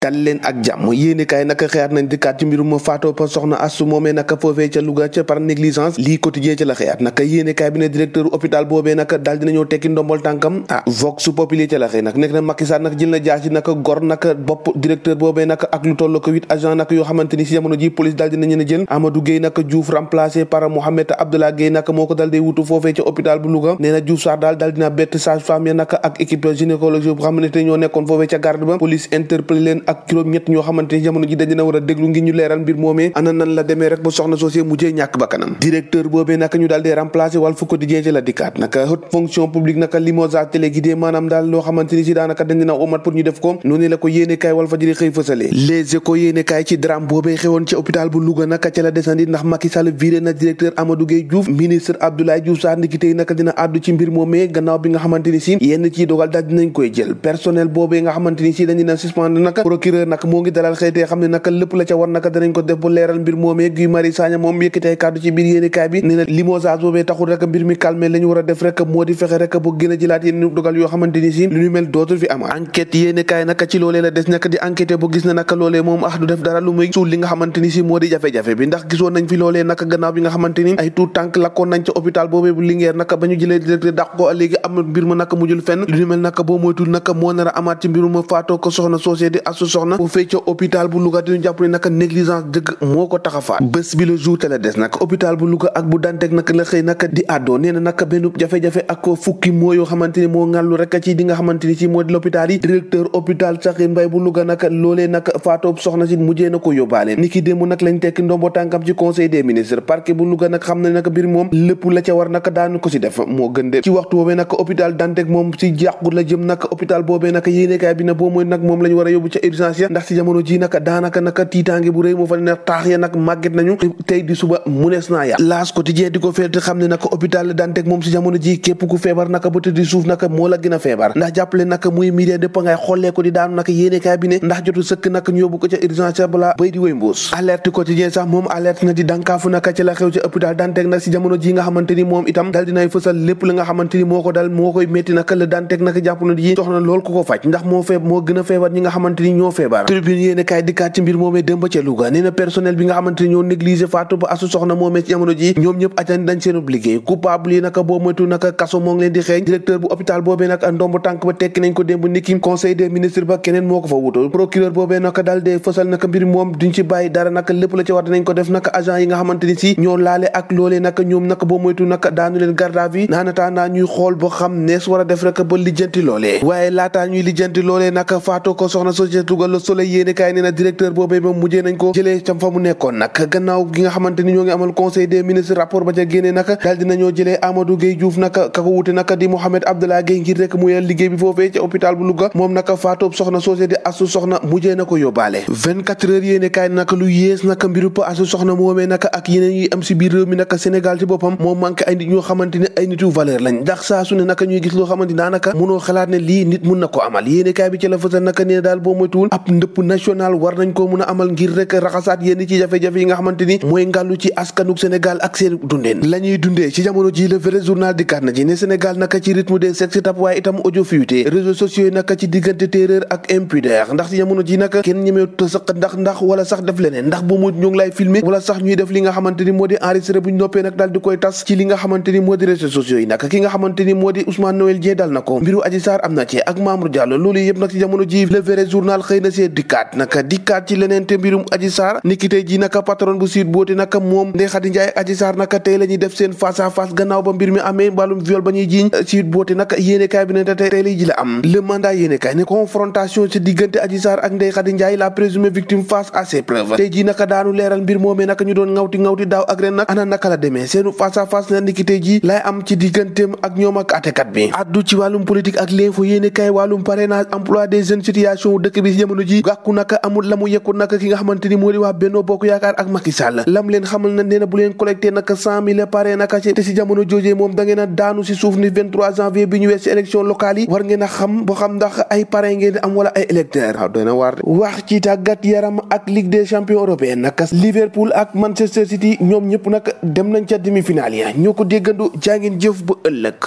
dal leen ak jàmm yéenekaay naka xëyaat nañ dikkaat ci mbirum faatoo pa soxna Astou moomee naka foofee ca Louga ca par négligence lii quotidien ca la xëyaat naka yéenekaay bi ne directeur hôpital boobee naka daal dinañoo tekki ndombol tànkam vox populi ca la xëy nag nekk na Macky Sall nag jël na jaas yi naka gor naka bopp directeur boobee naka ak lu toll ko 8 agent naka yoo xamante ni si jamono ji police daal dinañu ne jël Amadou Gueye naka Diouf remplacé par Mohamed Abdallah Gueye naka moo ko dal dee wutu foofee ca hôpital bu Louga nee na Diouf Sarr daal dina bett sage-femme ya naka ak équipe gynécologie bu xam ne te ñoo nekkoon foofee ca garde ba police interpellé leen ak juróom-ñett ñoo xamante ni jamono ji dañ dina war a déglu ngir ñu leeral mbir moomee ana nan la demee rek ba soxna soosé mujjee ñàkk bakkanam directeur boobee naka ñu daal dee remplacé Walf Quotidien ci la dikkaat naka haute fonction publique naka limogeage téléguidé maanaam daal loo xamante ni si daanaka dañ dina omat pour ñu def ko noonu la ko yéene kaay Walfadjri xëy fësale Les Échos yéene kaay ci drame boobee xewoon ci hôpital bu Louga naka ca la desandi ndax Macky Sall viré na directeur Amadou Gueye Diouf ministre Abdoulaye Diouf Sarr ndiki tey naka dina àddu ci mbir moomee gannaaw bi nga xamante ni si yenn ci dogal daal dinañ koy jël personnel boobee nga xamante ni si dañ dina suspendre naka procureur naka moo ngi dalal xëytee xam ne naka lépp la ca war naka danañ ko def bu leeral mbir moomee Guy Marius Sagna moom yëkkatee kàddu ci biir yéenekaay bi nee na limogeage boobee taxul rek mbir mi calmé la ñu war a def rek moo di fexe rek bu gën a jëlaat yenn dogal yoo xamante ni si lu ñu mel dootul fi am enquête yéenekaay naka ci loolee la des naka di enquêté bu gis na naka loolee moom du def dara lu muy suul li nga xamante ni si moo di jafe-jafe bi ndax gisoon nañ fi loolee naka gannaaw bi nga xamante ni ay tout tànk lakkoon nañ ca hôpital boobee bu Linguère naka ba ñu jëlee directeur dàq ko léegi am mbir ma naka mujjul fenn lu ñu mel naka boo moytul naka moo nar a amaat ci mbir ma faatoo ko soxna soosé di Astou soxna bu fee ca hôpital bu Louga ñu jàpp ne naka négligence dëgg moo ko tax a faat bés bi le jour te la des nag hôpital bu Louga ak bu Dantec nag la xëy nag di àddoo nee na nag benn jafe-jafe ak fukki moo yoo xamante ni moo ngàllu rek ci di nga xamante ni si moo di l'hôpital yi directeur hôpital Sakhir Mbaye bu Louga nag loolee nag faatoo soxna si mujjee na ko yóbbaale ni ki démb nag lañ tekki ndombo tànkam ci conseil des ministres parquet bu Louga nag xam ne nag mbir moom lépp la ca war nag daanu ko si def moo gën de ci waxtu boobee nag hôpital Dantec moom si jàqu la jëm nag hôpital boobee nag yéenekaay bi na boo mooy nag moom la ñu war a yóbbu ca urgence ya ndax si jamono ji nag daanaka nag tiitaange bu rëy moo fa ne taax ya nag màgget nañu tey di suba munees naa yàq L'As Quotidien di ko feete xam ne nag hôpital Dantec moom si jamono ji képp ku feebar nag ba tëdd suuf nag moo la gën a feebar ndax jàppale nag muy milieu dëpp ngay xollee ko di daanu nag yéenekaay bi ne ndax jotu sëkk nag ñu yóbbu ko ca urgence balaa bay di wéy mbuus Alerte Quotidien sax moom alerte na di dànkaafu nag ca la xew ca hôpital Dantec nag si jamono ji nga xamante ni moom itam dal dinay fësal lépp la nga xamante ni moo ko dal moo koy métti nag le Dantec nag jàpp na di soxna lool ku ko faj ndax moo gën a feebar ñi nga xamante ni ñoo feebar Tribune yéenekaay dikkaat ci mbir moomee démb ca Louga nee na personnel bi nga xamante ni ñoo négligé faatu ba Astou soxna moomee ci jamono ji ñoom ñëpp atteindre dañ seen liggéey coupable yi naka boo moytu naka kaso moo ngi leen di xeeñ directeur bu hôpital boobee nag ndomb tànk ba tekki nañ ko démb niki conseil des ministres ba keneen moo ko fa wuto procureur boobee naka daal dee fësal naka mbir moom duñ ci bàyyi dara naka lépp la ci war dinañ ko def naka agent yi nga xamante ni si ñoo laale ak loolee naka ñoom naka boo moytu naka daanu leen garde à vue naanataa naa ñuy xool boo xam nees war a def rek ba lijjanti loolee waaye laataa ñuy lijjanti loolee naka faatoo ko soxna société Louga Le Soleil yéene kaay nee na directeur boobee moom mujjee nañ ko jëlee cam fa mu nekkoon nag gannaaw gi nga xamante ni ñoo ngi amal conseil des ministres rapport ba ca génnee naka daal dinañoo jëlee Amadou Gueye Diouf naka ka ko wute naka di Mohamed Abdallah Gueye ngir rek mu yel liggéey bi foofee ca hôpital bu Louga moom naka faatoob soxna société Astou soxna mujjee na ko yóbbaale 24 heures yéene kaay naka lu yées naka mbiru pa Astou soxna moomee naka ak yeneen yi am si biir réew mi naka Sénégal ci boppam moom manqué ay nit ñoo xamante ne ay nit yu valeur lañ ndax saa su ne naka ñuy gis loo xamante daanaka mënoo xalaat ne lii nit mun na ko amal yéene kaay bi ci la fësal naka nee daal boo moytuwul ab ndëpp national war nañ koo mun a amal ngir rek raxasaat yenn ci jafe-jafe yi nga xamante ni mooy ngàllu ci askanuk Sénégal ak seen dundeen la ñuy dundee ci jamono ji le vrai journal dikkaat na ci ne Sénégal naka ci rythme des sexes tap waaye itam audio fuité réseaux sociaux yi naka ci diggante terreur ak impudeur ndax ci jamono ji naka kenn ñemeetu sëq ndax wala sax def leneen ndax boo mu ñu ngi lay filmer wala sax ñuy def li nga xamante ni moo di enregistré bu ñu noppee nag daal di koy tas ci li nga xamante ni moo di réseaux sociaux yi naka ki nga xamante ni moo di Ousmane Noël Dieng dal na ko mbiru Adji Sarr am na ci ak Mamour Diallo loolu yëpp nag ci jamono ji le vrai journal xëy na see dikkaat naka dikkaat ci leneen te mbirum Adji Sarr niki tey ji naka patron bu Sweet Beauté naka moom Ndeye Khady Ndiaye Adji Sarr naka tey la ñuy def seen face à face gannaaw ba mbir mi amee wàllum viol ba ñuy jiiñ Sweet Beauté naka yéenekaay bi ne tey lay ji la am le mandat yéenekaay ne confrontation ci diggante Adji Sarr ak Ndeye Khady Ndiaye la présumée victime face à ses preuves tey ji naka daanu leeral mbir moomee naka ñu doon ngawti daaw ak ren nag ana naka la demee seenu face à face na niki tey ji lay am ci digganteem ak ñoom ak atekat bi addu ci wàllum politique ak l'info yéenekaay wàllum parrainage emploi des jeunes situation dëkk bi ci jamono ji gàkku naka amul la mu yekku naka ki nga xamante ni moo di waa Benno Bokk Yaakaar ak Macky Sall lam leen xamal na nee na bu leen collecté naka 100 000 parrain naka ci te si jamono joojee moom da ngeen a daanu si suuf ni 23 janvier bi ñu wees si élection locale yi war ngeen a xam boo xam ndax ay parrain ngeen am wala ay électeurs waaw doy na waar wax ci tàggat yaram ak Ligue des champions européens naka Liverpool ak Manchester City ñoom ñëpp nag dem nañ ca demi-finale ya ñoo ko déggandu jaa ngeen jëf ba ëllëg